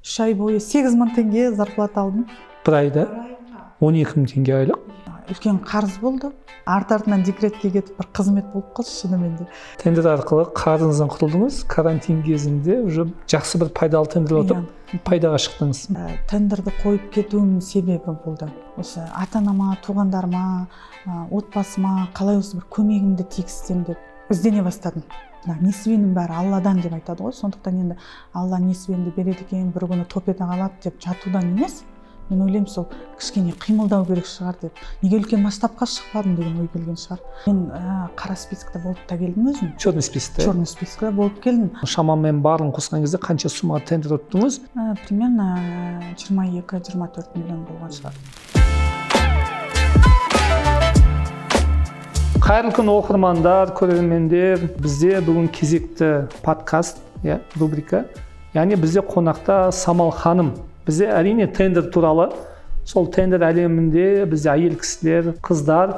3 ай бойы 8000 теңге зарплата алдым. Бір айда 12 000 теңге айлық. Үлкен қарыз болды. Арт-артынан декретке кетіп, бір қызмет болып қалды шынымен де. Тендер арқылы қарызыңыздан құтылдыңыз. Карантин кезінде уже жақсы бір пайдалы тендер ұтып, пайдаға шықтыңыз. Тендерді қойып кетуімнің себебі болды. Осы ата анама, туғандарыма, отбасыма қалай осы бір көмегімді тигізсем деп іздене бастадым. Мына несібенің бәрі Алладан деп айтады ғой. Сондықтан енді Алла несібемді береді екен, бір күні топ ете қалады деп жатудан емес, мен ойлаймын, сол кішкене қимылдау керек шығар деп. Неге үлкен масштабқа шықпадым деген ой келген шығар. Мен қара списокта болып та келдім өзім. Черный списокта. Черный списокта болып келдім. Шамамен барлығын қосқан кезде қанша сумма тендер ұттыңыз? Примерно 22-24 миллион болған шығар. Қайырлы күн, оқырмандар, көрермендер. Бізде бүгін кезекті подкаст, иә, рубрика. Яғни бізде қонақта Самал ханым. Бізде әрине тендер туралы, сол тендер әлемінде бізде әйел кісілер, қыздар,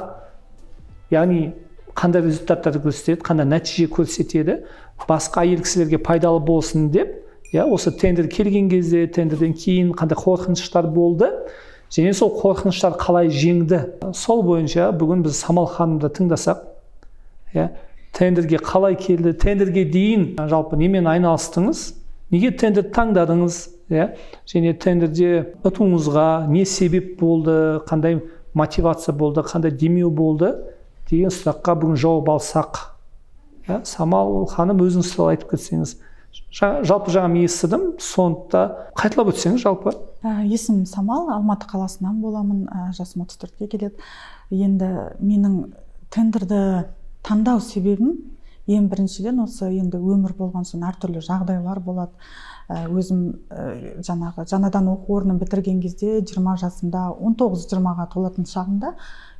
яғни қандай результаттар көрсетеді, қандай нәтиже көрсетеді, басқа әйел кісілерге пайдалы болсын деп, иә, осы тендер келген кезде, тендерден кейін қандай қорқыныштар болды және сол қорқыныштар қалай жеңді. Сол бойынша бүгін біз Самал ханымды тыңдасақ, иә, тендерге қалай келді, тендерге дейін жалпы немен айналыстыңыз, неге тендер таңдадыңыз, иә, және тендерде ұтуыңызға не себеп болды, қандай мотивация болды, қандай демеу болды деген сұраққа бүгін жауап алсақ. Иә, Самал ханым, өзіңіз туралы айтып кетсеңіз. Жалпы жаңа мен естідім, соны да қайталап өтсеңіз жалпы. Есімім Самал, Алматы қаласынан боламын, жасым 34-ке келеді. Енді менің тендерді таңдау себебім ең біріншіден осы енді өмір болған соң әртүрлі жағдайлар болады. Өзім жаңағы жаңадан оқу орнын бітірген кезде 20 жасымда, 19-20-ға толатын шағымда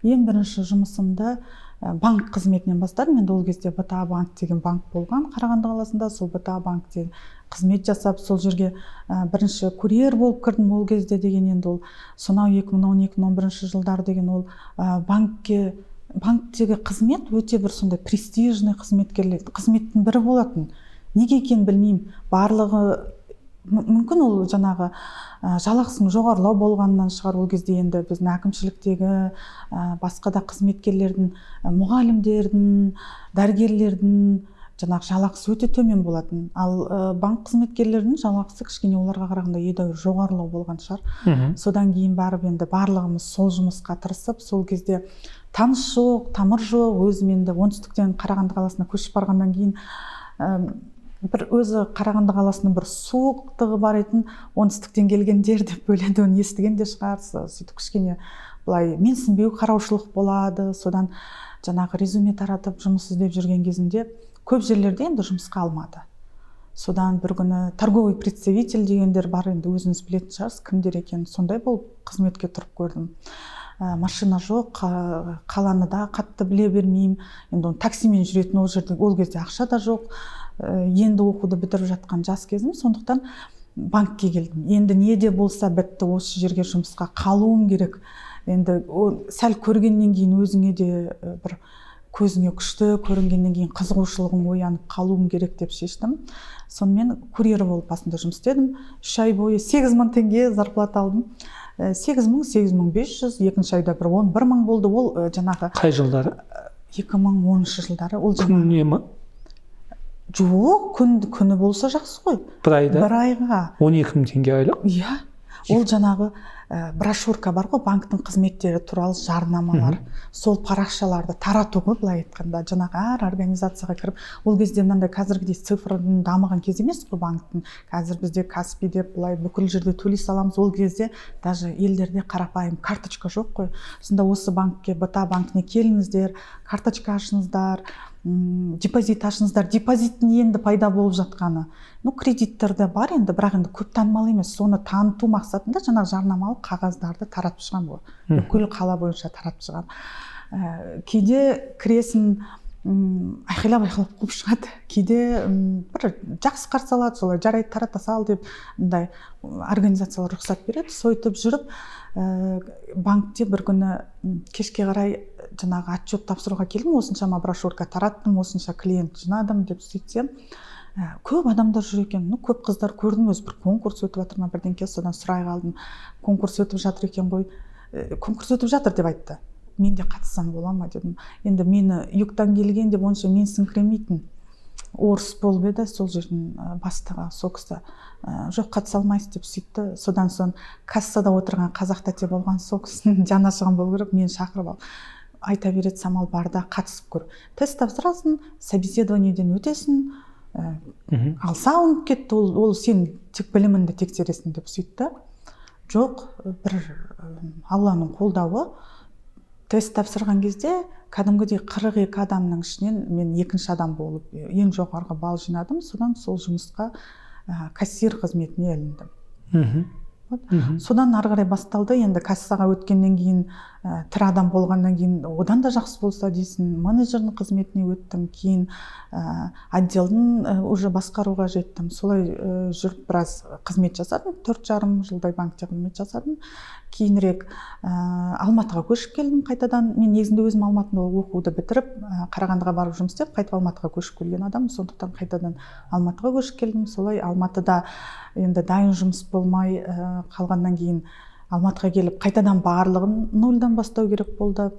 ең бірінші жұмысымды банк қызметінен бастадым. Енді ол кезде БТА банк деген банк болған Қарағанды қаласында. Сол БТА банкте қызмет жасап, сол жерге бірінші курьер болып кірдім. Ол кезде деген енді ол сонау 2012-11 жылдар деген ол банктегі қызмет өте бір сондай престижный қызметкерлер қызметтің бірі болатын. Неге екенін білмеймін. Барлығы мүмкін ол жаңағы жалақысының жоғарылау болғанынан шығар. Ол кезде енді біздің әкімшіліктегі, басқа да қызметкерлердің, мұғалімдердің, дәрігерлердің жаңағы жалақысы өте төмен болатын. Ал банк қызметкерлерінің жалақысы кішкене оларға қарағанда едәуір жоғарылау болған шығар. Содан кейін барып енді барлығымыз сол жұмысқа тырысып, сол кезде таныс жоқ, тамыр жоқ, өзім енді оңтүстіктен Қарағанды қаласына көшіп барғаннан кейін, бір өзі Қарағанды қаласының бір суықтығы бар етін, оңтүстіктен келгендер деп бөледі, оны естіген де шығарсыз. Сөйтіп кішкене былай менсінбеу қараушылық болады. Содан жаңағы резюме таратып, жұмыс іздеп жүрген кезімде көп жерлерде енді жұмысқа алмады. Содан бір күні торговый представитель дегендер бар, енді өзіңіз білетін шығарсыз кімдер екенін, сондай болып қызметке тұрып көрдім. Машина жоқ, қаланы да қатты біле бермеймін. Енді оны таксимен жүретін ол жерде ол кезде ақша да жоқ. Енді оқуды бітіріп жатқан жас кезім, сондықтан банкке келдім. Енді не де болса бітті, осы жерге жұмысқа қалуым керек. Енді сәл көргеннен кейін өзіңе де бір көзіңе күшті көрінгеннен кейін қызығушылығым оянып, қалуым керек деп шештім. Сонымен курьер болып басында жұмыс істедім. 3 ай бойы 8000 теңге зарплата алдым. 8000, 8500, екінші айда бір 11 000 болды. Ол жаңағы Қай жылдары? 2010 жылдары. Ол жаңағы Күніне ма? Жоқ, күні болса жақсы ғой. Бір айда? Бір айға. 12 000 теңге айлық? Иә. Ол жаңағы брошюрка бар ғой, банктің қызметтері туралы жарнамалар. Сол парақшаларды тарату ғой, былай айтқанда. Жаңағы әр организацияға кіріп, ол кезде мынандай қазіргідей цифрдың дамыған кез емес қой банктің. Қазір бізде Каспи деп былай бүкіл жерде төлей саламыз. Ол кезде даже елдерде қарапайым карточка жоқ қой. Сонда осы банкке, БТА банкіне келіңіздер, карточка ашыңыздар, депозит ашыңыздар. Депозиттің енді пайда болып жатқаны. Ну, кредиттер де бар енді, бірақ енді көп танымал емес. Соны таныту мақсатында жаңағы жарнамалық қағаздарды таратып шығамын ғой. Бүкіл қала бойынша таратып шығамын. Кейде кіресің, айқайлап айқайлап қуып шығады. Кейде бір жақсы қарсы алады, солай жарайды, тарата сал деп мындай организациялар рұқсат береді. Сөйтіп жүріп, банкте бір күні кешке қарай жаңағы отчет тапсыруға келдім. Осыншама брошюрка тараттым, осынша клиент жинадым деп. Сөйтсем, Көп адамдар жүр екен. Ну, көп қыздар көрдім өзі, бір конкурс өтіп жатыр ма, бірдеңке. Содан сұрай қалдым: «Конкурс өтіп жатыр екен ғой». «Конкурс өтіп жатыр», – деп айтты. «Мен де қатыссам бола ма?» – дедім. Енді мені югтан келген деп онша менсіңкіремейтін орыс болып еді сол жердің бастығы. Сол кісі «Жоқ, қатыса алмайсыз», – деп сөйтті. Содан соң кассада отырған қазақ тәте болған, сол кісінің жанашырған болу керек, мені шақырып алып айта береді: «Самал, бар да қатысып көр, тест тапсырасың, собеседованиеден өтесің, алса, алынып кетті, ол сен тек біліміңді тексересің», – деп сөйтті. Жоқ, бір Алланың қолдауы, тест тапсырған кезде кәдімгідей 42 адамның ішінен мен екінші адам болып, ең жоғарғы балл жинадым. Содан сол жұмысқа, кассир қызметіне іліндім. Вот. Содан ары қарай басталды. Енді кассаға өткеннен кейін, тірі адам болғаннан кейін, одан да жақсы болса дейсің, менеджердің қызметіне өттім. Кейін отделдің уже басқаруға жеттім. Солай жүріп біраз қызмет жасадым, 4,5 жылдай банкте қызмет жасадым. Кейінірек Алматыға көшіп келдім қайтадан. Мен негізінде өзім Алматыда оқуды бітіріп, Қарағандыға барып жұмыс істеп, қайтып Алматыға көшіп келген адаммын. Сондықтан қайтадан Алматыға көшіп келдім. Солай Алматыда енді дайын жұмыс болмай қалғаннан кейін, Алматыға келіп, қайтадан барлығын нольдан бастау керек болды.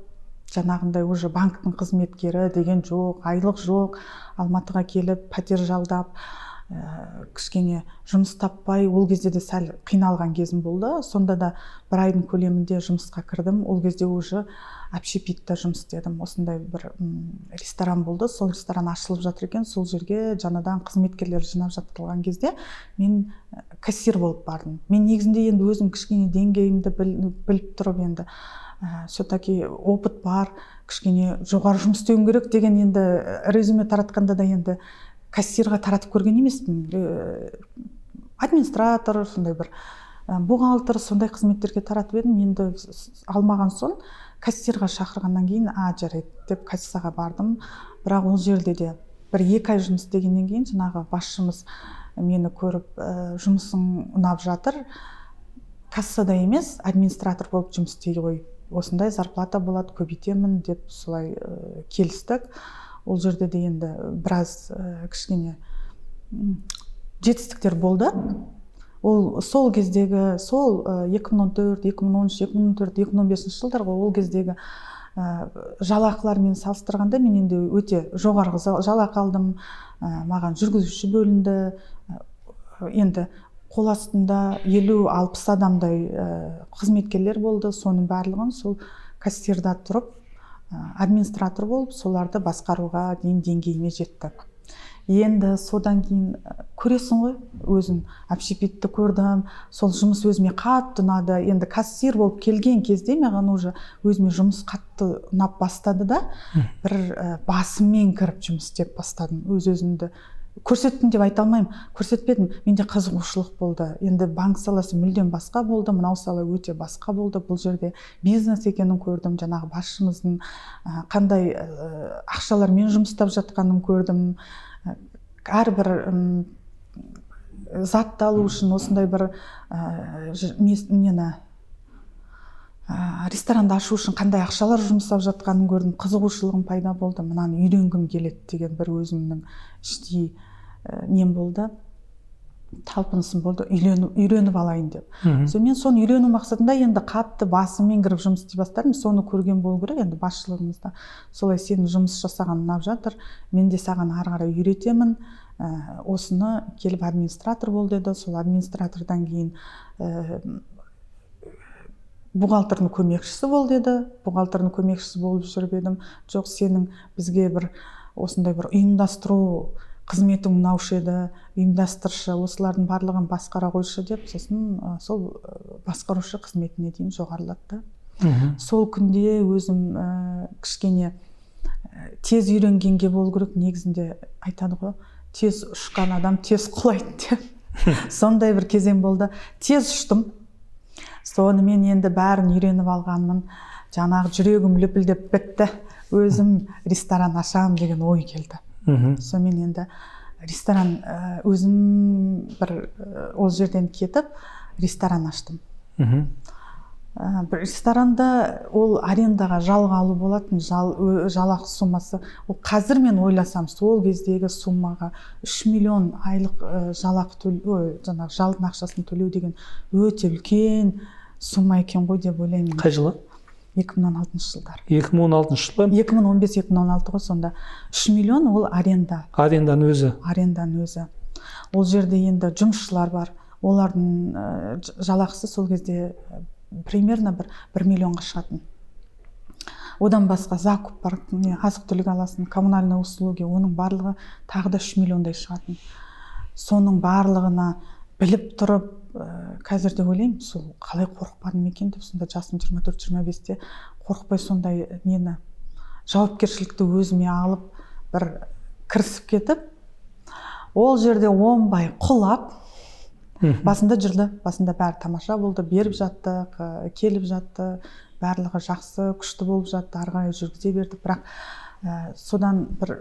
Жаңағындай уже банктің қызметкері деген жоқ, айлық жоқ. Алматыға келіп, пәтер жалдап, кішкене жұмыс таппай, ол кезде де сәл қиналған кезім болды. Сонда да бір айдың көлемінде жұмысқа кірдім. Ол кезде уже общепитта жұмыс істедім. Осындай бір ресторан болды, сол ресторан ашылып жатыр екен. Сол жерге жаңадан қызметкерлер жинап жатырған кезде мен кассир болып бардым. Мен негізінде енді өзім кішкене деңгейімді біліп тұрып, енді все-таки опыт бар, кішкене жоғары жұмыс істеуім керек деген. Енді резюме таратқанда да енді кассирға таратып көрген емеспін. Администратор, сондай бір бухгалтер, сондай қызметтерге таратып едім. Енді алмаған соң, кассирға шақырғаннан кейін, «А, жарайды» деп кассаға бардым. Бірақ ол жерде де 1-2 ай жұмыс істегеннен кейін жаңағы басшымыз мені көріп, «Жұмысың ұнап жатыр, кассада емес, администратор болып жұмыс істей ғой, осындай зарплата болады, көбейтемін», – деп солай келістік. Ол жерде де енді біраз кішкене жетістіктер болды. Ол сол кездегі сол 2014, 2013, 2014, 2015 жылдар ғой. Ол кездегі жалақылармен салыстырғанда мен енді өте жоғарғы жалақы алдым. Маған жүргізуші бөлінді. Енді қол астында 50-60 адамдай қызметкерлер болды. Соның барлығын сол кассирда тұрып, администратор болып, соларды басқаруға дейін деңгейіме жетті. Енді содан кейін көресің ғой өзің, общепитті көрдім. Сол жұмыс өзіме қатты ұнады. Енді кассир болып келген кезде маған уже өзіме жұмыс қатты ұнап бастады да, бір басыммен кіріп жұмыс істеп бастадым. Өз өзімді көрсеттім деп айта алмаймын, көрсетпедім, менде қызығушылық болды. Енді банк саласы мүлдем басқа болды, мынау сала өте басқа болды. Бұл жерде бизнес екенін көрдім, жаңағы басшымыздың қандай ақшалармен жұмыс істеп жатқанын көрдім. Әрбір затты алу үшін осындай бір нені, ресторанды ашу үшін қандай ақшалар жұмсап жатқанын көрдім. Қызығушылығым пайда болды. Мынаны үйренгім келеді деген бір өзімнің іштей нем болды, талпынысым болды, үйреніп алайын деп. Сонымен соны үйрену мақсатында енді қатты басыммен кіріп жұмыс істей бастадым. Соны көрген болу керек енді басшылығымыз да. Солай: «Сенің жұмыс жасаған ұнап жатыр, мен де саған ары қарай үйретемін, осыны келіп администратор бол», – деді. Сол администратордан кейін «Бухгалтердің көмекшісі бол», – деді. Бухгалтердің көмекшісі болып жүріп едім, «Жоқ, сенің бізге бір осындай бір ұйымдастыру қызметің ұнаушы еді, ұйымдастыршы, осылардың барлығын басқара қойшы», – деп, сосын сол басқарушы қызметіне дейін жоғарылатты. Сол күнде өзім кішкене тез үйренгенге болу керек. Негізінде айтады ғой, тез ұшқан адам тез құлайды деп. Сондай бір кезең болды, тез ұштым. Сонымен енді бәрін үйреніп алғанмын, жаңағы жүрегім лүпілдеп бітті, өзім ресторан ашамын деген ой келді. Сонымен енді ресторан, өзім бір ол жерден кетіп, ресторан аштым. Бір ресторанда ол арендаға, жалға алу болатын, жалақы суммасы, ол қазір мен ойласам, сол кездегі суммаға 3 миллион айлық жалақы ой, жаңағы жалдың ақшасын төлеу деген өте үлкен сумма екен ғой деп ойлаймын. Қай жылы? 2016 жылдары. 2016 жылы. 2015-2016 ғой сонда. 3 миллион ол аренда. Аренданың өзі. Аренданың өзі. Ол жерде енді жұмысшылар бар, олардың жалақысы сол кезде примерно бір миллионға шығатын. Одан басқа закуп бар, не, азық түлік аласың, коммунальные услуги, оның барлығы тағы да 3 миллиондай шығатын. Соның барлығына біліп тұрып, қазір де ойлаймын, сол қалай қорықпадым екен деп. Сонда жасым 24-25-те қорықпай сондай нені, жауапкершілікті өзіме алып, бір кірісіп кетіп, ол жерде оңбай құлап. Басында жүрді, басында бәрі тамаша болды, беріп жаттық, келіп жатты, барлығы жақсы, күшті болып жатты, ары қарай жүргізе бердік. Бірақ содан бір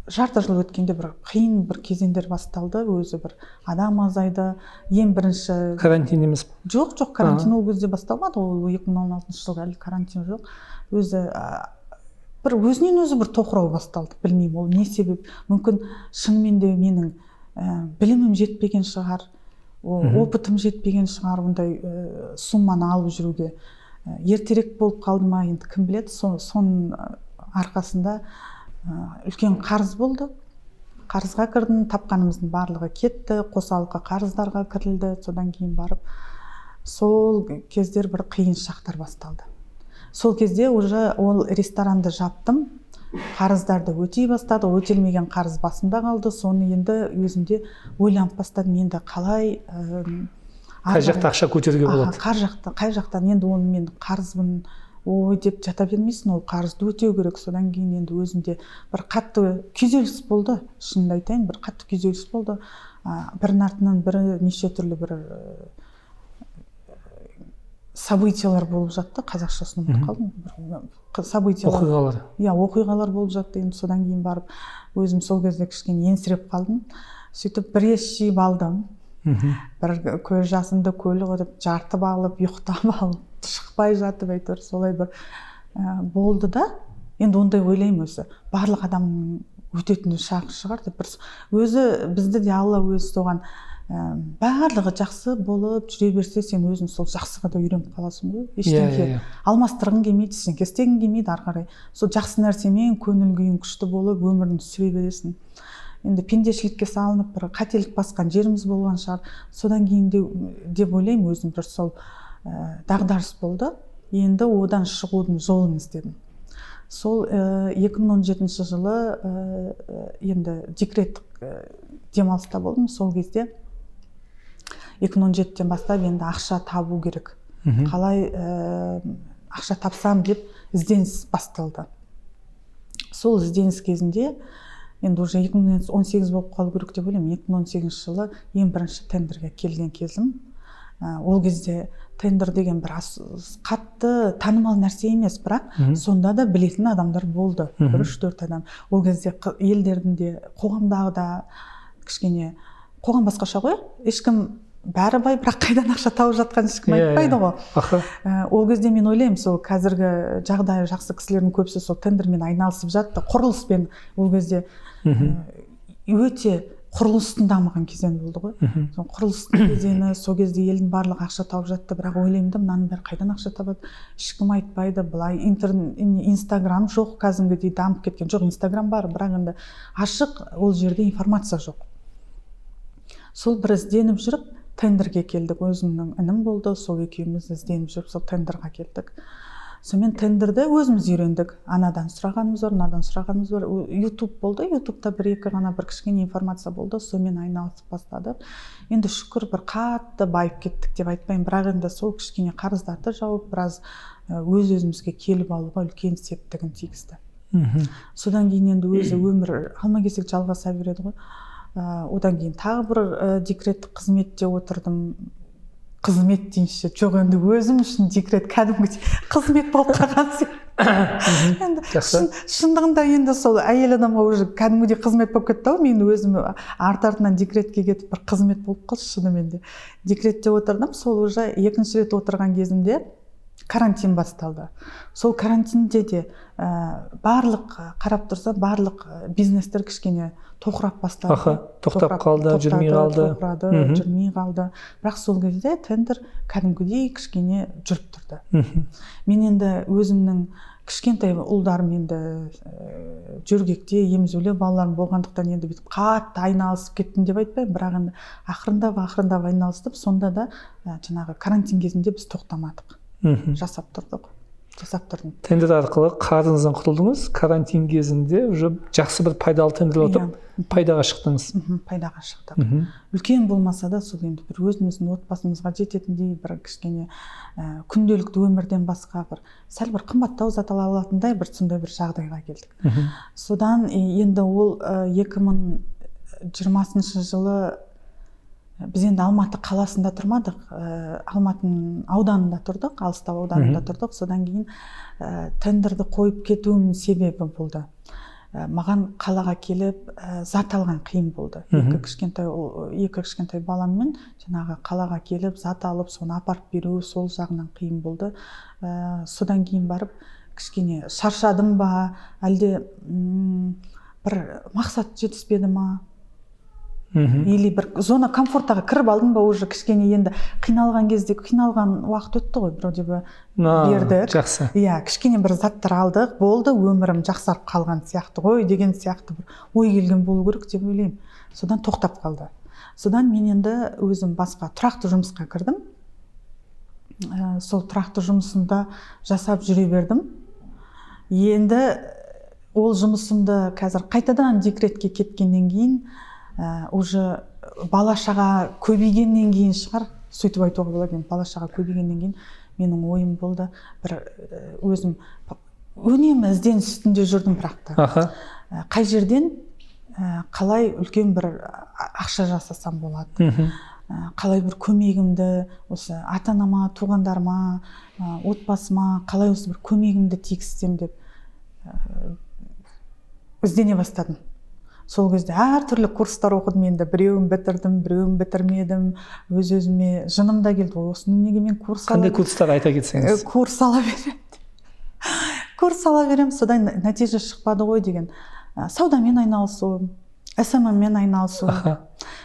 жарты жыл өткенде бір қиын бір кезеңдер басталды. Өзі бір адам азайды ең бірінші. Карантин емес пе? Жоқ, карантин ол кезде басталмады. Ол 2016 жылғы, әлі карантин жоқ. Өзі бір өзінен өзі бір тоқырау басталды. Білмеймін, ол не себеп. Мүмкін, шынымен де менің білімім жетпеген шығар, опытым жетпеген шығар ондай сумманы алып жүруге. Ертерек болып қалды ма, енді кім біледі. Соның арқасында үлкен қарыз болды, қарызға кірдім. Тапқанымыздың барлығы кетті, қосалқы қарыздарға кірілді. Содан кейін барып сол кездер бір қиын шақтар басталды. Сол кезде уже ол ресторанды жаптым, қарыздарды өтей бастады. Өтелмеген қарыз басымда қалды. Соны енді өзімде ойланып бастадым, енді қалай Қай ары жақта ақша көтеруге болады? Қай жақтан енді оны, мен қарызбын ой деп жата бермейсің, ол қарызды өтеу керек. Содан кейін енді өзімде бір қатты күйзеліс болды, шынымды айтайын, бір қатты күйзеліс болды. Бірінің артынан бірі неше түрлі бір событиялар болып жатты. Қазақшасын ұмытып қалдым. Бір событиялар. Оқиғалар. Иә, оқиғалар болып жатты. Енді содан кейін барып өзім сол кезде кішкене енсіреп қалдым. Сөйтіп бір ес жиып алдым. Бір көз жасымды көл қылып жартып алып, ұйықтап алып, шықпай жатып, әйтеуір солай бір болды да. Енді ондай ойлаймын, өзі барлық адамның өтетін шағы шығар деп. Бір өзі бізді де Алла өзі соған барлығы жақсы болып жүре берсе, сен өзің сол жақсыға да үйреніп қаласың ғой. Ештеңе иә, иә. алмастырғың келмейді, ештеңе істегің келмейді. Ары қарай сол жақсы нәрсемен көңіл күйің күшті болып, өміріңді сүре бересің. Енді пендешілікке салынып, бір қателік басқан жеріміз болған шығар. Содан кейін де, деп ойлаймын өзім, бір сол дағдарыс болды. Енді одан шығудың жолын іздедім. Сол 2017 жылы енді декреттік демалыста болдым. Сол кезде 2017-тен бастап енді ақша табу керек, қалай ақша тапсам деп ізденіс басталды. Сол ізденіс кезінде енді уже 2018 болып қалу керек деп ойлаймын, 2018 жылы ең бірінші тендерге келген кезім. Ол кезде тендер деген бір қатты танымал нәрсе емес, бірақ сонда да білетін адамдар болды, бір үш төрт адам. Ол кезде елдердің де, қоғамдағы да кішкене қоғам басқаша ғой. Ешкім, бәрі бай, бірақ қайдан ақша тауып жатқанын ешкім айтпайды ғой. Ол кезде мен ойлаймын, сол қазіргі жағдайы жақсы кісілердің көбісі сол тендермен айналысып жатты, құрылыспен. Ол кезде өте құрылыстың дамыған кезеңі болды ғой. Сол құрылыстың кезеңі, сол кезде елдің барлығы ақша тауып жатты. Бірақ ойлаймын да, мынаның бәрі қайдан ақша табады, ешкім айтпайды. Былай инстаграм жоқ, кәдімгідей дамып кеткен жоқ. Инстаграм бар, бірақ енді ашық ол жерде информация жоқ. Сол бір ізденіп жүріп тендерге келдік. Өзімнің інім болды, сол екеуміз ізденіп жүріп сол тендерға келдік. Сонымен тендерді өзіміз үйрендік. Анадан сұрағанымыз бар, мынадан сұрағанымыз бар. Ютуб болды, ютубта бір екі ғана бір кішкене информация болды, сонымен айналысып бастадық. Енді шүкір, бір қатты байып кеттік деп айтпаймын, бірақ енді сол кішкене қарыздарды жауып, біраз өз өзімізге келіп алуға үлкен септігін тигізді. Содан кейін енді өзі өмір алма кезек жалғаса береді ғой. Одан кейін тағы бір декреттік қызметте отырдым. Қызмет дейінші, жоқ, енді өзім үшін декрет кәдімгідей қызмет болып қалған сияқты. Енді Жақсы. Шындығында енді сол әйел адамға уже кәдімгідей қызмет болып кетті ау. Мен өзім арт артынан декретке кетіп, бір қызмет болып қалды шынымен де. Декретте отырдым, сол уже екінші рет отырған кезімде карантин басталды. Сол карантинде де барлық, қарап тұрса, барлық бизнестер кішкене тоқырап бастады. Аха, тоқтап қалды, жүрмей қалды. Тоқырады, жүрмей қалды. Бірақ сол кезде тендер кәдімгідей кішкене жүріп тұрды. Мен енді өзімнің кішкентай ұлдарым енді жөргекте емізулі балаларым болғандықтан, енді бүйтіп қатты айналысып кеттім деп айтпаймын, бірақ енді ақырындап ақырындап айналыстым. Сонда да жаңағы карантин кезінде біз тоқтамадық, жасап тұрдық, жасап тұрдым. Тендер арқылы қарызыңыздан құтылдыңыз, карантин кезінде уже жақсы бір пайдалы тендер ұтып, пайдаға шықтыңыз. Пайдаға шықтық. Үлкен болмаса да, сол енді бір өзіміздің отбасымызға жететіндей, бір кішкене күнделікті өмірден басқа бір сәл бір қымбаттау зат ала алатындай бір сондай бір жағдайға келдік. Содан енді ол 2020 жылы біз енді Алматы қаласында тұрмадық, Алматының ауданында тұрдық, алыстау ауданында тұрдық. Содан кейін тендерді қойып кетуімнің себебі болды. Маған қалаға келіп зат алған қиын болды. Екі кішкентай баламмен жаңағы қалаға келіп зат алып, соны апарып беру, сол жағынан қиын болды. Содан кейін барып кішкене шаршадым ба, әлде бір мақсат жетіспеді ма, или бір зона комфортаға кіріп алдым ба уже кішкене. Енді қиналған кезде, қиналған уақыт өтті ғой, вроде бы бердік. Жақсы. Иә, кішкене бір заттар алдық, болды, өмірім жақсарып қалған сияқты ғой деген сияқты бір ой келген болу керек деп ойлаймын. Содан тоқтап қалды. Содан мен енді өзім басқа тұрақты жұмысқа кірдім. Сол тұрақты жұмысымда жасап жүре бердім. Енді ол жұмысымды қазір қайтадан декретке кеткеннен кейін, уже бала шаға көбейгеннен кейін шығар, сөйтіп айтуға болады енді, бала шаға көбейгеннен кейін менің ойым болды бір, өзім үнемі ізденіс үстінде жүрдім, бірақ та қай жерден, қалай үлкен бір ақша жасасам болады, қалай бір көмегімді осы ата анама, туғандарыма, отбасыма қалай осы бір көмегімді тигізсем деп іздене бастадым. Сол кезде әртүрлі курстар оқыдым енді, біреуін бітірдім, біреуін бітірмедім. Өз өзіме жыным да келді ғой, осыны неге мен курс ала Қандай курстар, айта кетсеңіз? Курс ала беремін, курс ала беремін, содан нәтиже шықпады ғой деген. Саудамен айналысу, СММ-мен айналысу,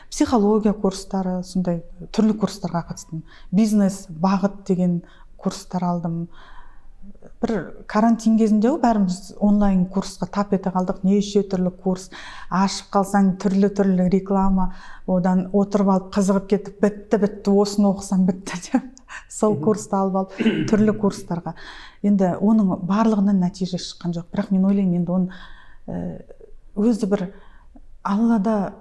психология курстары, сондай түрлі курстарға қатыстым. Бизнес бағыт деген курстар алдым. Бір карантин кезінде ғой, бәріміз онлайн курсқа тап ете қалдық. Неше түрлі курс ашып қалсаң, түрлі түрлі реклама, одан отырып алып қызығып кетіп, бітті, бітті, осыны оқысам бітті деп сол курсты алып алып, түрлі курстарға. Енді оның барлығынан нәтиже шыққан жоқ, бірақ мен ойлаймын, енді оның өзі бір Аллада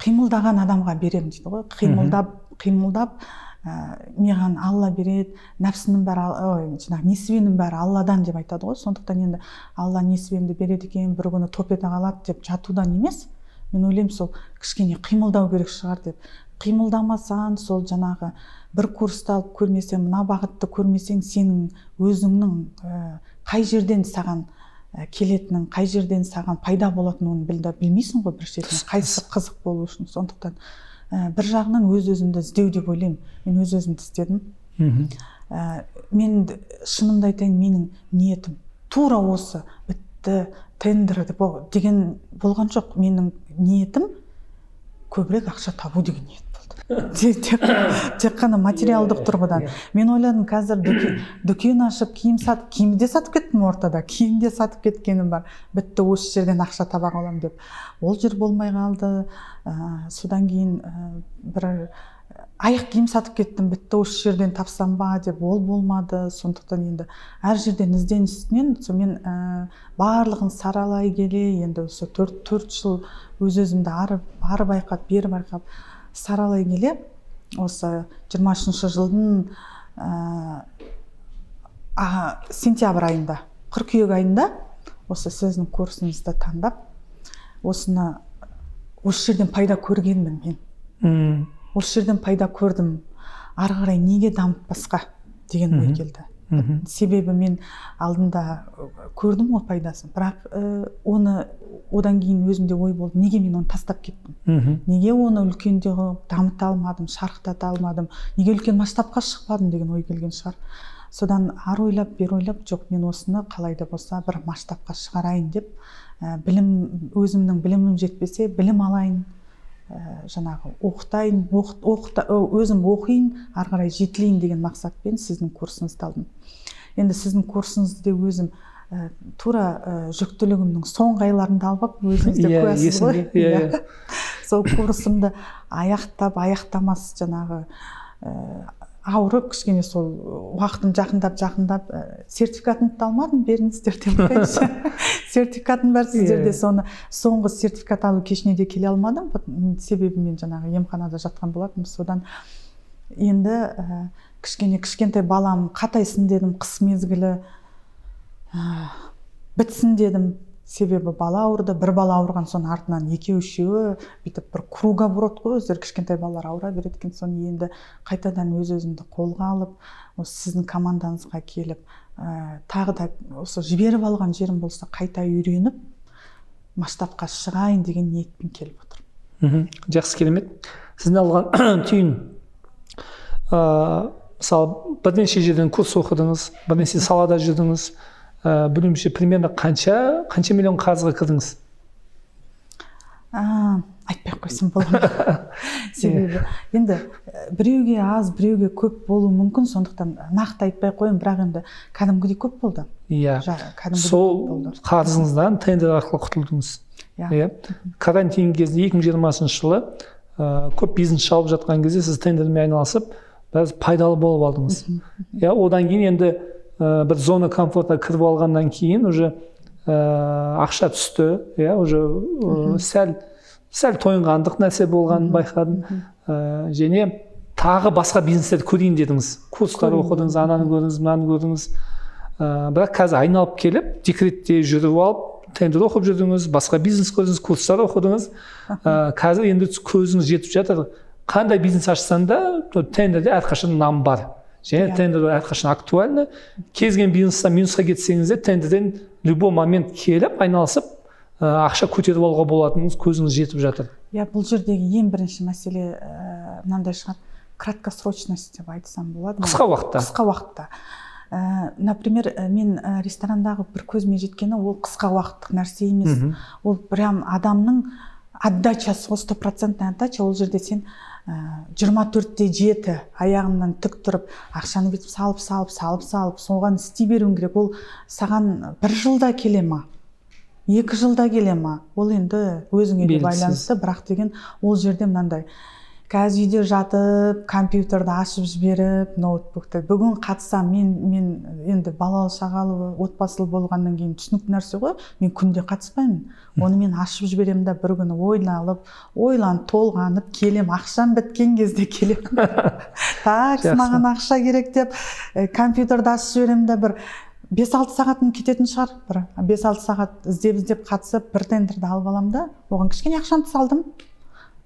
қимылдаған адамға беремін дейді ғой. Қимылдап, қимылдап, маған Алла береді, нәпсінің бәрі, ой, жаңағы несібенің бәрі Алладан деп айтады ғой. Сондықтан енді Алла несібемді береді екен, бір күні топ ете қалады деп жатудан емес, мен ойлаймын, сол кішкене қимылдау керек шығар деп. Қимылдамасаң, сол жаңағы бір курсты алып көрмесең, мына бағытты көрмесең, сенің өзіңнің қай жерден саған келетінін, қай жерден саған пайда болатынын, оны білмейсің ғой бір шетінен, қайсысы қызық болу үшін. Сондықтан бір жағынан өз өзімді іздеу деп ойлаймын. Мен өз өзімді іздедім. Мен шынымды айтайын, менің ниетім тура осы бітті тендер деп деген болған жоқ. Менің ниетім көбірек ақша табу деген ниет болды. Тек қана материалдық тұрғыдан. Мен ойладым, қазір дүкен ашып, киім сатып, киім де сатып кеттім ортада, киім де сатып кеткенім бар. Бітті, осы жерден ақша таба қаламын деп. Ол жер болмай қалды. Содан кейін бір аяқ киім сатып кеттім, бітті, осы жерден тапсам ба деп, ол болмады. Сондықтан енді әр жерден ізденіс үстінен сонымен, барлығын саралай келе, енді осы 4 жыл өз өзімді ары байқап, бері байқап, саралай келе, осы 23 жылдың сентябрь айында, қыркүйек айында осы сіздің курсыңызды таңдап, осыны осы жерден пайда көргенмін мен. Осы жерден пайда көрдім, ары қарай неге дамытпасқа деген ой келді. Себебі мен алдында көрдім ғой пайдасын, бірақ оны одан кейін өзімде ой болды: неге мен оны тастап кеттім, неге оны үлкенде қылып дамыта алмадым, шарықтата алмадым, неге үлкен масштабқа шықпадым деген ой келген шығар. Содан ары ойлап, бері ойлап, жоқ, мен осыны қалай да болса бір масштабқа шығарайын деп, білім, өзімнің білімім жетпесе, білім алайын, жаңағы оқытайын, өзім оқиын, ары қарай жетілейін деген мақсатпен сіздің курсыңызды алдым. Енді сіздің курсыңызды де өзім тура жүктілігімнің соңғы айларында алып алып, өзіңіз де куәсіз ғой. Есімде, иә, иә. Сол курсымды аяқтап аяқтамас жаңағы ауырып, кішкене сол уақытым жақындап жақындап сертификатымды да алмадым, беріңіздер деп айтайыншы. Сертификатым бар сіздерде. Соны соңғы сертификат алу кешіне де келе алмадым, себебі мен жаңағы емханада жатқан болатынмын. Содан енді кішкене кішкентай балам қатайсын дедім, қыс мезгілі бітсін дедім. Себебі бала ауырды, бір бала ауырған соң артынан екеу, үшеуі бүйтіп бір круговорот қой өздері, кішкентай балалар ауыра береді екен. Соны енді қайтадан өз өзімді қолға алып, осы сіздің командаңызға келіп, тағы да осы жіберіп алған жерім болса, қайта үйреніп, масштабқа шығайын деген ниетпен келіп отырмын. Жақсы, керемет. Сіздің алған түйін, мысалы, бірнеше жерден курс оқыдыңыз, бірнеше салада жүрдіңіз, білуімше, примерно қанша миллион қарызға кірдіңіз? Айтпай ақ қойсам болады ма? Себебі енді біреуге аз, біреуге көп болуы мүмкін, сондықтан нақты айтпай ақ қояйын, бірақ енді кәдімгідей көп болды. Кәдімгідей Сол көп болды. қарызыңыздан тендер арқылы құтылдыңыз. Иә. Иә, карантин кезінде, 2020 жылы көп бизнес жауып жатқан кезде сіз тендермен айналысып, біраз пайдалы болып алдыңыз. Иә, одан кейін енді бір зона комфортқа кіріп алғаннан кейін уже ақша түсті, иә, уже сәл тойынғандық нәрсе болғанын байқадым. Және тағы басқа бизнестерді көрейін дедіңіз, курстар Көрейін. оқыдыңыз, ананы көрдіңіз, мынаны көрдіңіз. Бірақ қазір айналып келіп, декретте жүріп алып, тендер оқып жүрдіңіз, басқа бизнес көрдіңіз, курстар оқыдыңыз. Қазір енді көзіңіз жетіп жатыр: қандай бизнес ашсаң да, тендерде әрқашан нан бар және тендер әрқашан актуальны. Кез келген бизнестен минусқа кетсеңіз де, тендерден любой момент келіп айналысып, ақша көтеріп алуға болатыныңыз көзіңіз жетіп жатыр. Иә, бұл жердегі ең бірінші мәселе мынандай шығар: краткосрочность деп айтсам болады ма? Қысқа уақытта. Қысқа уақытта. Например, мен ресторандағы бір көзіме жеткені, ол қысқа уақыттық нәрсе емес. Ол прям адамның отдачасы ғой, стопроцентная отдача. Ол жерде сен 24/7 аяғыңнан тік тұрып, ақшаны бүйтіп салып, салып, салып, салып, соған істей беруің керек. Ол саған бір жылда келе ма, 2 жылда келе ма, ол енді өзіңе де Белгісіз. байланысты. Бірақ деген ол жерде мынандай: қазір үйде жатып, компьютерді ашып жіберіп, ноутбукты, бүгін қатысам. Мен енді балалы шағалы, отбасылы болғаннан кейін түсінікті нәрсе ғой, мен күнде қатыспаймын. Оны мен ашып жіберемін да, бір күні ойланып, ойланып, толғанып келем, ақшам біткен кезде келемін, так, маған ақша керек деп, компьютерді ашып жіберемін да, бір 5-6 сағатым кететін шығар, бір 5-6 сағат іздеп іздеп қатысып, бір тендерді алып аламын да, оған кішкене ақшамды салдым,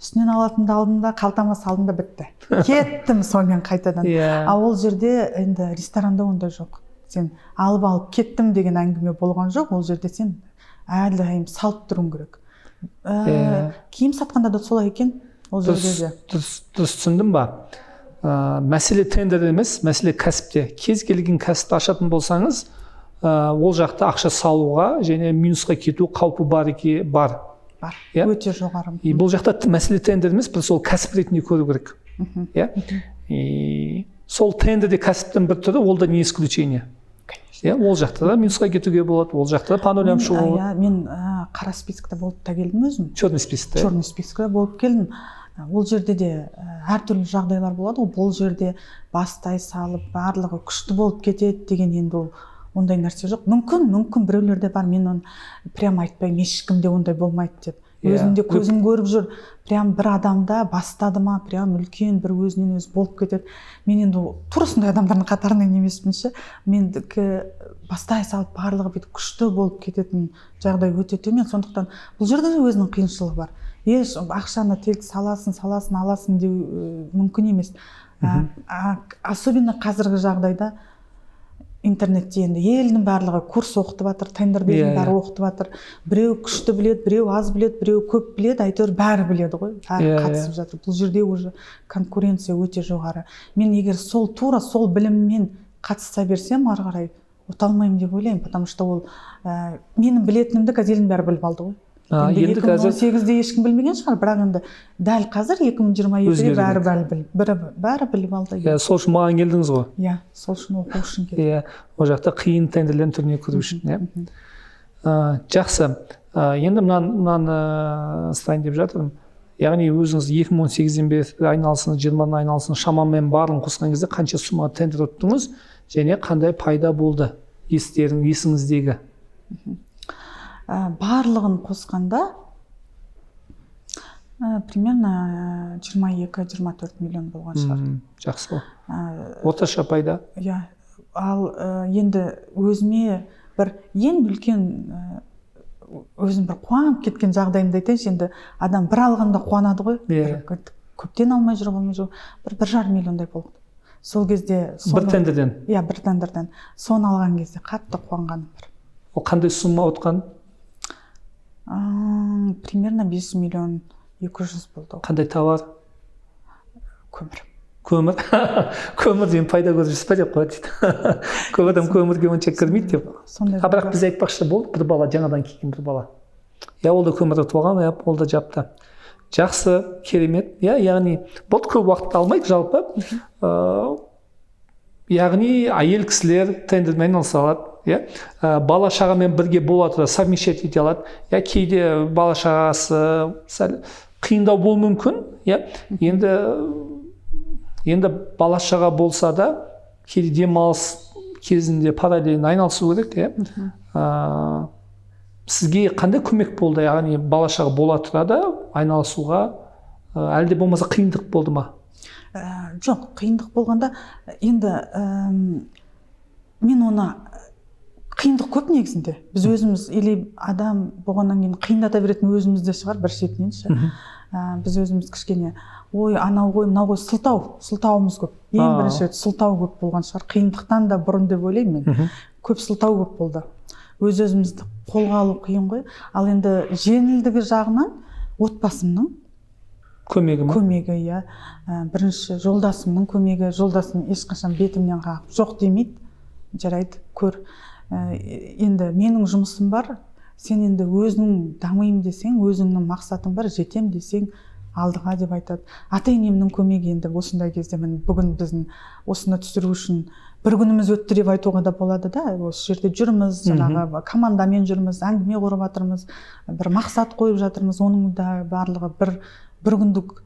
үстінен алатынымды алдым да, қалтама салдым да, бітті, кеттім сонымен қайтадан. А ол жерде енді ресторанда ондай жоқ, сен алып алып кеттім деген әңгіме болған жоқ. Ол жерде сен әрдайым салып тұруың керек. Киім сатқанда да солай екен ол жерде де. Дұрыс түсіндім ба? Мәселе тендер емес, мәселе кәсіпте. Кез келген кәсіпті ашатын болсаңыз, ол жақта ақша салуға және минусқа кету қаупі бар еке бар. Бар. Иә? Өте жоғары. И бұл жақта мәселе тендер емес, бір сол кәсіп ретінде көру керек. Иә, и сол тендер де кәсіптің бір түрі, ол да не исключение. Конечно. Иә, ол жақта да минусқа кетуге болады, ол жақта да по нулям шығуға болады. Иә, мен қара спискте болып та келдім өзім. Черный списокте. Черный спискте болып келдім. Ол жерде де әртүрлі жағдайлар болады ғой. Бұл жерде бастай салып, барлығы күшті болып кетеді деген енді ол ондай нәрсе жоқ. Мүмкін біреулерде бар, мен оны прям айтпаймын, ешкімде ондай болмайды деп. Өзім де көзім көріп жүр, прям бір адамда бастады ма, прям үлкен бір өзінен өзі болып кетеді. Мен енді тура сондай адамдардың қатарынан емеспін ше. Мендікі бастай салып, барлығы бүйтіп күшті болып кететін жағдай өте төмен. Сондықтан бұл жерде де өзінің қиыншылығы бар. Еш ақшаны тек саласың, саласың, аласың деу мүмкін емес. Особенно қазіргі жағдайда. Интернетте енді елдің барлығы курс оқытып жатыр, тендерді, елдің бәрі оқытып жатыр. Біреу күшті біледі, біреу аз біледі, біреу көп біледі, әйтеуір бәрі біледі ғой, бәрі қатысып жатыр. Бұл жерде уже конкуренция өте жоғары. Мен егер сол тура сол біліммен қатыса берсем, ары қарай ұта алмаймын деп ойлаймын, потому что ол менің білетінімді қазір елдің бәрі біліп алды ғой. Енді енді қазір 2018-де ешкім білмеген шығар, бірақ енді дәл қазір, 2022-де Өзгеру бәрі керек. бәрі біліп алды. Иә, сол үшін маған келдіңіз ғой. Иә, сол үшін, оқу үшін келдім. Иә, ол жақта қиын тендерлердің түріне кіру үшін, иә. Жақсы. Енді мынаны сұрайын деп жатырмын. Яғни өзіңіз 2018-ден бері айналысыңыз, 20-дан айналысыңыз, шамамен барын қосқан кезде қанша сумма тендер ұттыңыз және қандай пайда болды есіңіздегі? Барлығын қосқанда примерно 22-24 миллион болған шығар. Жақсы ғой. Орташа пайда. Иә, ал енді өзіме бір ең үлкен өзім бір қуанып кеткен жағдайымды айтайыншы. Енді адам бір алғанда қуанады ғой. Иә. Бір көптен алмай жүріп, алмай жүріп, бір 1,5 миллиондай болды сол кезде. Бір тендерден? Иә, бір тендерден. Соны алған кезде қатты қуанғаным бар. Ол қандай сумма ұтқан? Примерно 5 миллион 200 болды ол. Қандай товар? Көмір. Көмір. Көмірден пайда көріп жүрсіз ба деп қояды дейді. Көп адам көмірге онша кірмейді деп. Сондай. А бірақ біз, айтпақшы, болды, бір бала, жаңадан келген бір бала, иә, ол да көмір ұтып алған, иә, ол да жапты. Жақсы, керемет, иә. Яғни болды, көп уақыт алмайды жалпы. Яғни әйел кісілер тендермен айналыса алады, иә. Бала шағамен бірге бола тұра совмещать ете алады, иә. Кейде бала шағасы сәл қиындау болуы мүмкін, иә. Енді бала шаға болса да, кейде демалыс кезінде параллельно айналысу керек, иә. Сізге қандай көмек болды, яғни бала шаға бола тұра да айналысуға, әлде болмаса қиындық болды ма? Жоқ, қиындық болғанда енді мен оны, қиындық көп негізінде. Біз өзіміз или адам болғаннан кейін қиындата беретін өзімізде шығар бір шетінен ше. Біз өзіміз кішкене ой, анау ғой, мынау ғой, сылтауымыз көп. Ең бірінші рет сылтау көп болған шығар қиындықтан да бұрын деп ойлаймын мен. Көп сылтау көп болды, өз өзімізді қолға алу қиын ғой. Ал енді жеңілдігі жағынан отбасымның көмегі ма? Көмегі, иә. Бірінші жолдасымның көмегі. Жолдасым ешқашан бетімнен қағып жоқ демейді: «Жарайды, көр. Енді менің жұмысым бар, сен енді өзің дамимын десең, өзіңнің мақсатың бар, жетем десең, алдыға», — деп айтады. Ата енемнің көмегі енді осындай кезде, міне, бүгін біздің осыны түсіру үшін бір күніміз өтті деп айтуға да болады да. Осы жерде жүрміз, жаңағы командамен жүрміз, әңгіме құрып жатырмыз, бір мақсат қойып жатырмыз. Оның да барлығы бір күндік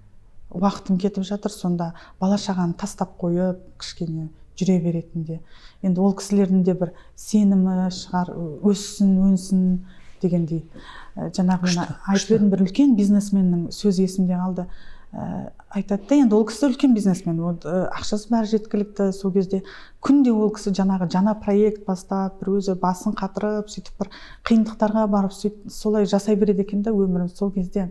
уақытым кетіп жатыр. Сонда бала шағаны тастап қойып, кішкене жүре беретінде енді ол кісілердің де бір сенімі шығар, өссін, өнсін дегендей. Жаңағы мен айтып едім, бір үлкен бизнесменнің сөзі есімде қалды. Айтады да, енді ол кісі үлкен бизнесмен, вот, ақшасы бәрі жеткілікті. Сол кезде күнде ол кісі жаңағы жаңа проект бастап, бір өзі басын қатырып, сөйтіп бір қиындықтарға барып, сөйтіп солай жасай береді екен да өмірін. Сол кезде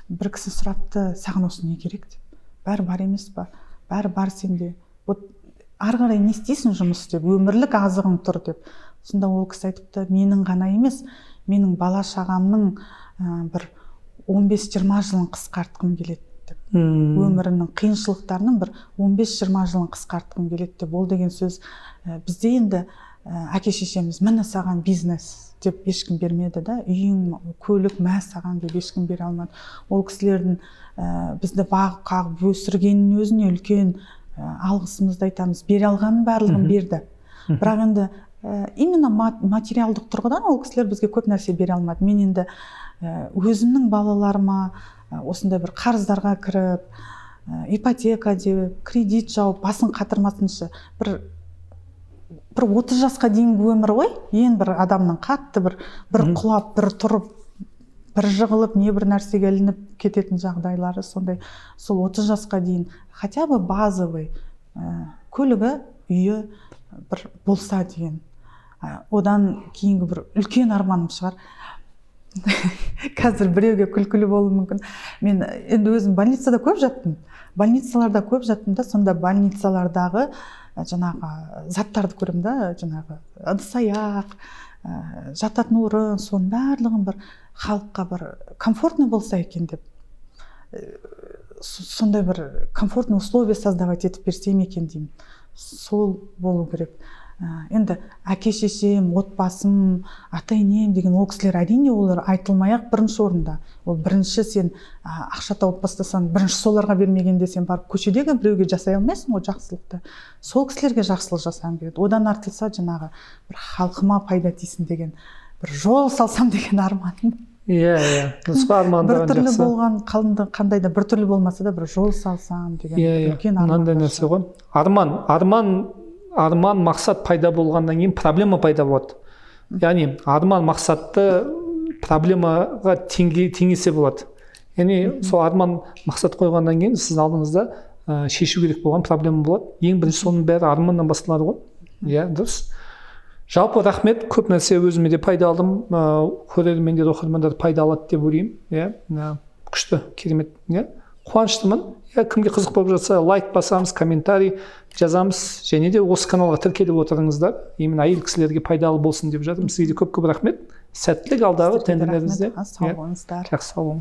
бір кісі сұрапты: «Саған осы не керек?» — деп. «Бәрі бар емес па? Бәрі бар сенде, вот ары қарай не істейсің жұмыс істеп? Өмірлік азығың тұр», — деп. Сонда ол кісі айтыпты: «Менің ғана емес, менің бала шағамның бір 15-20 жылын қысқартқым келеді», — деп. «Өмірінің қиыншылықтарының бір 15-20 жылын қысқартқым келеді», — деп. Ол деген сөз, бізде енді әке шешеміз «Міне саған бизнес» деп ешкім бермеді да, үйің, көлік, мә саған деп ешкім бере алмады. Ол кісілердің бізді бағып қағып өсіргенінің өзіне үлкен алғысымызды айтамыз. Бере алғанның барлығын берді, бірақ енді именно материалдық тұрғыдан ол кісілер бізге көп нәрсе бере алмады. Мен енді өзімнің балаларыма осындай бір қарыздарға кіріп, ипотека деп, кредит жауып, басын қатырмасыншы. Бір 30 жасқа дейінгі өмір ғой ең бір адамның қатты бір құлап, бір тұрып, бір жығылып, не бір нәрсеге ілініп кететін жағдайлары сондай. Сол 30 жасқа дейін хотя бы базовый көлігі, үйі бір болса деген. Одан кейінгі бір үлкен арманым шығар, қазір біреуге күлкілі болуы мүмкін. Мен енді өзім больницада көп жаттым, больницаларда көп жаттым да. Сонда больницалардағы Жаңағы заттарды көремін да, жаңағы ыдыс аяқ, жататын орын, соның барлығын бір халыққа бір комфортный болса екен деп, сондай бір комфортный условия создавать етіп берсем екен деймін. Сол болу керек. Енді әке шешем, отбасым, ата енем деген ол кісілер, әрине, олар айтылмай ақ бірінші орында. Ол бірінші сен ақша тауып бастасаң, бірінші соларға бермегенде, сен барып көшедегі біреуге жасай алмайсың ғой жақсылықты. Сол кісілерге жақсылық жасағым келеді. Одан артылса, жаңағы бір халқыма пайда тисін деген, бір жол салсам деген арманым. Иә иә дұрыс қой, армандаған Біртүрлі жақсы. болған қалыңды, қандай да біртүрлі болмаса да, бір жол салсам деген иә иә үлкен арман Мынандай бар. нәрсе ғой: арман, арман, арман, мақсат пайда болғаннан кейін проблема пайда болады. Яғни арман, мақсатты проблемаға теңесе болады. Яғни сол арман, мақсат қойғаннан кейін сіздің алдыңызда шешу керек болған проблема болады. Ең бірінші соның бәрі арманнан басталады ғой. Иә, дұрыс. Жалпы, рахмет, көп нәрсе өзіме де пайда алдым, көрермендер, оқырмандар пайда алады деп ойлаймын. Иә, күшті, керемет, иә, қуаныштымын. Иә, кімге қызық болып жатса, лайк басамыз, комментарий жазамыз және де осы каналға тіркеліп отырыңыздар. Именно әйел кісілерге пайдалы болсын деп жатырмын. Сізге де көп көп рахмет, сәттілік алдағы Сіздерге де тендерлеріңізде. рахмет. Сау Иә, болыңыздар. Жақсы, сау болыңыз.